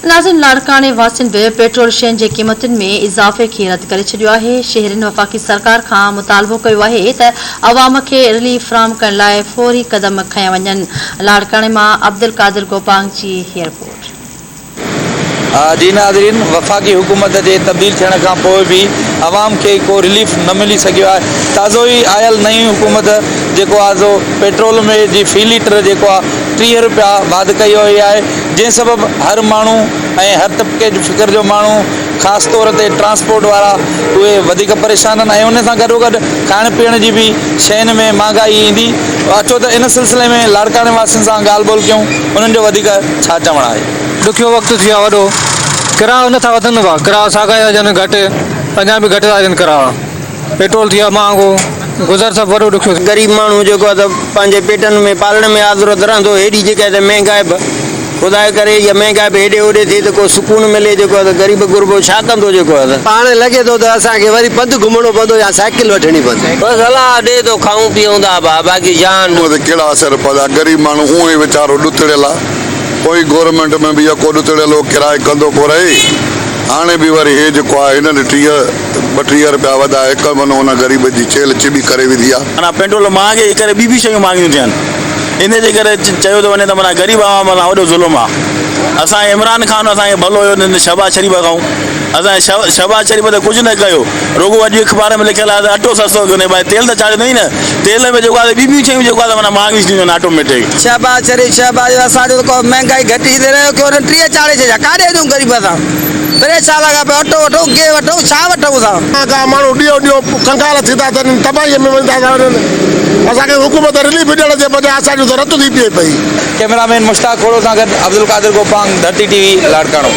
ناظرين لاڙڪاڻي واسين به پيٽرول شين جي قيمتن ۾ اضافي کي رد ڪري ڇڏيو آهي، شهرين وفاقي سرڪار کان مطالبو ڪيو آهي ته عوام کي رليف فراهم ڪرڻ لاء فوري قدم کنيا وڃن، لاڙڪاڻي مان عبدالقادر گوپانگ جي هي رپورٽ. جي ناظرين وفاقي حڪومت جي تبديل ٿيڻ کان پوء به عوام کي ڪو رليف نه ملي سگهيو آهي تازو ئي آيل نئين حڪومت جيڪو آهي سو پيٽرول ۾ جي في ليٽر جيڪو آهي 30 رپيا واڌ ڪئي وئي آهي جنهن سبب هر ماڻهو ۽ هر طبقي جي فڪر جو ماڻهو خاص طور تي ٽرانسپورٽ وارا اهي وڌيڪ پريشان آهن ۽ ان سان گڏوگڏ کائڻ پيئڻ جي به شين ۾ مهانگائي ايندي اچو ته ان سلسلي ۾ لاڙڪاڻي واسين سان ڳالهه ٻولهه ڪيون انهن جو وڌيڪ ڇا چوڻ آهي. ڏکيو وقت ٿي ويو آهي وڏو ڪرايو نٿا وڌن ڀا ڪرايو ساڳا ئي هجن گهٽ اڃا به گهٽ ٿا ٿين ڪرايا پيٽرول ٿي ويو آهي مهانگو گذر سڀ وڏو ڏکيو ٿي. غريب ماڻهو جيڪو آهي ته پنهنجي پيٽن ۾ پالڻ ۾ آزرو ته رهندو هيڏي جيڪا هتي مهنگائي به خدا جي ڪري اها مهنگائي به هيڏي هوڏي ٿئي ته ڪو سڪون ملي جيڪو آهي ته غريب غربو ڇا ڪندو جيڪو آهي ته. هاڻي لڳي ٿو ته اسان کي وري پنڌ گهمڻو پوندو يا سائيڪل وٺڻي پوندي. بس الله ڏي ٿو کائون پيئون ٿا ڀاء باقي جان. تي ڪهڙا اثر پوندا غريب ماڻهو اونئن ئي ويچارو ڏتڙيل آ پوء گورنمينٽ ۾ به يڪو ڏتڙيل هو ڪرائي ڪندو پيو رهي هاڻي به وري هي جيڪو آ هنن 30 32 رپيا وڌائي هڪ منو ان غريب جي چيلهه چٻي ڪري وڌي آ. معنيٰ پيٽرول مهانگي جي ڪري ٻي به شيون مهانگيون ٿين ان جي ڪري چيو ٿو وڃي ته معنيٰ غريب عوام سان وڏو ظلم آ اسان کي عمران خان اسان کي ڀلو هيو نه شهباز شريف کان اسان کي شهباز شريف ته ڪجهه نه ڪيو رڳو اڄ اخبار ۾ لکيل آهي ته اٽو سستو ڪيو ڀائي تيل ته چاڙهيو اٿئي نه تيل ۾ جيڪو آهي ٻي ٻيون شيون جيڪو آهي معنيٰ مهانگيون ٿيون آهن آٽوميٽڪ. شهباز شريف شهباز اسان جو ته ڪو مهنگائي گهٽ ئي رهيو ڪيو نه 30 چاڙهي ڇڏيا ڪاڏي وڃون غريب اسان. پريشان لڳا پيا اٽو وٺون گيهه وٺون ڇا وٺون اسان. جا ماڻهو ڏينهون ڏينهن ڪنگال ٿيندا ٿا وڃن تباهيء ۾ وڃندا ٿا وڃن اسان کي حڪومت رليف ڏيڻ جي بجاء اسان جو ته رت ٿي پيئي پئي. ڪئميرا مين مشتاق کوڙو سان گڏ عبدالقادر گوپانگ، ڌرتي ٽي وي، لاڙڪاڻو.